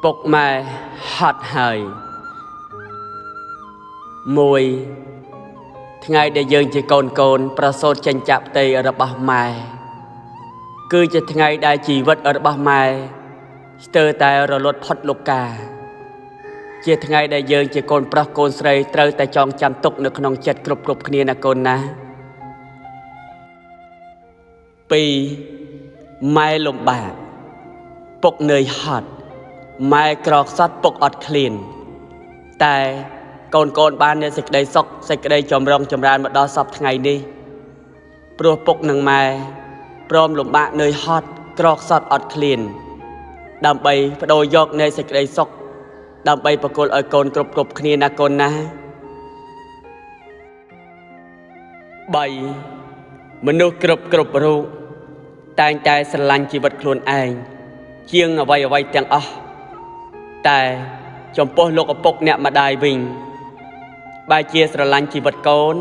ពុកម៉ែហត់ហើយមួយថ្ងៃដែលយើងជាកូនប្រសូតចេញចាកផ្ទៃរបស់ម៉ែគឺជាថ្ងៃដែលជីវិតរបស់ម៉ែស្ទើរតែរលត់ផុតលោកកាជាថ្ងៃដែលយើងជាកូនប្រុសកូនស្រីត្រូវតែចងចាំទុកនៅក្នុងចិត្តគ្រប់គ្នាណាកូនណា2ម៉ែលំបាកពុកនឿយហត់ម៉ែក្រខ្សត់ពុកអត់ឃ្លានតែកូនបាននូវសេចក្តីសុខសេចក្តីចម្រុងចម្រើនមកដល់សព្វថ្ងៃនេះព្រោះពុកនិងម៉ែព្រមលំបាកនឿយហត់ក្រខ្សត់អត់ឃ្លានដើម្បីបដូរយកនៃសេចក្តីសុខដើម្បីប្រគល់ឲ្យកូនគ្រប់គ្នាណាកូនណា3មនុស្សគ្រប់រូបតែងតែស្រឡាញ់ជីវិតខ្លួនឯងជាងអ្វីៗទាំងអស់តែចំពោះលោកឪពុកអ្នកម្ដាយវិញបែរជាស្រឡាញ់ជីវិតកូន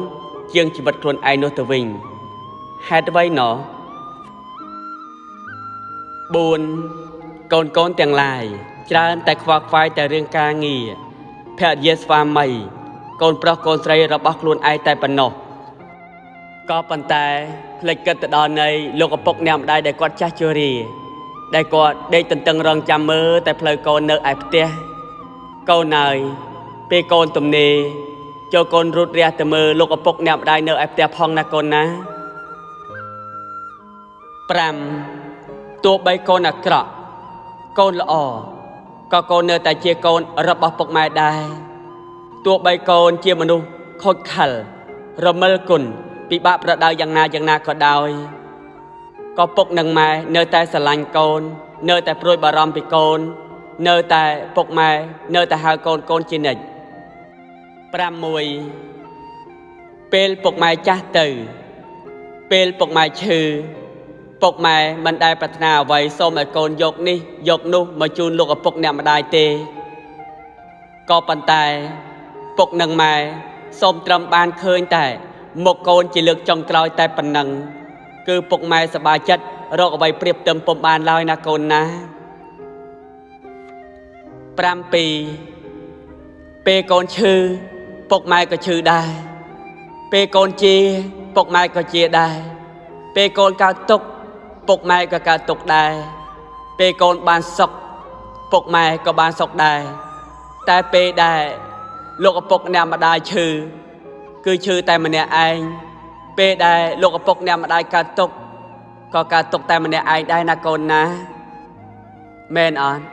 ជាងជីវិតខ្លួនឯងនោះទៅវិញហេតុអ្វីណោះ4កូនទាំងឡាយច្រើនតែខ្វល់ខ្វាយតែរឿងការងារភរិយាស្វាមីកូនប្រុសកូនស្រីរបស់ខ្លួនឯងតែប៉ុណ្ណោះក៏ប៉ុន្តែភ្លេចគិតទៅដល់នៃលោកឪពុកអ្នកម្ដាយដែលគាត់ចាស់ជរាដែលគាត់ដេកទន្ទឹងរង់ចាំមើលតែផ្លូវកូននៅឯផ្ទះកូនហើយពេលកូនទំនេរចូលកូនរូតរះទៅមើលលោកឪពុកអ្នកម្ដាយនៅឯផ្ទះផងណាកូនណា5ទោះបីកូនអាក្រក់កូនល្អក៏កូននៅតែជាកូនរបស់ពុកម៉ែដែរទោះបីកូនជាមនុស្សខូចខលរមិលគុណពិបាកប្រដៅយ៉ាងណាក៏ដោយក៏ពុកនិងម៉ែនៅតែស្រឡាញ់កូននៅតែព្រួយបារម្ភពីកូននៅតែពុកម៉ែនៅតែហៅកូនជានិច្ច6ពេលពុកម៉ែចាស់ទៅពេលពុកម៉ែឈឺពុកម៉ែមិនដែលប្រាថ្នាអ្វីសូមឲ្យកូនយកនេះយកនោះមកជូនលោកឪពុកអ្នកម្ដាយទេក៏ប៉ុន្តែពុកនិងម៉ែសូមត្រឹមបានឃើញតែមុខកូនជាលើកចុងក្រោយតែប៉ុណ្ណឹងគឺពុកម៉ែសប្បាយចិត្តរកអ្វីប្រៀបផ្ទឹមពុំបានឡើយណាកូនណា7ពេលកូនឈឺពុកម៉ែក៏ឈឺដែរពេលកូនជាពុកម៉ែក៏ជាដែរពេលកូនកើតទុក្ខពុកម៉ែក៏កើតទុក្ខដែរពេលកូនបានសុខពុកម៉ែក៏បានសុខដែរតែពេលដែលលោកឪពុកអ្នកម្ដាយឈឺគឺឈឺតែម្នាក់ឯងពេលដែលលោកឪពុកអ្នកម្ដាយកើតទុក្ខក៏កើតទុក្ខតែម្នាក់ឯងដែរណាកូនណាមែនអត់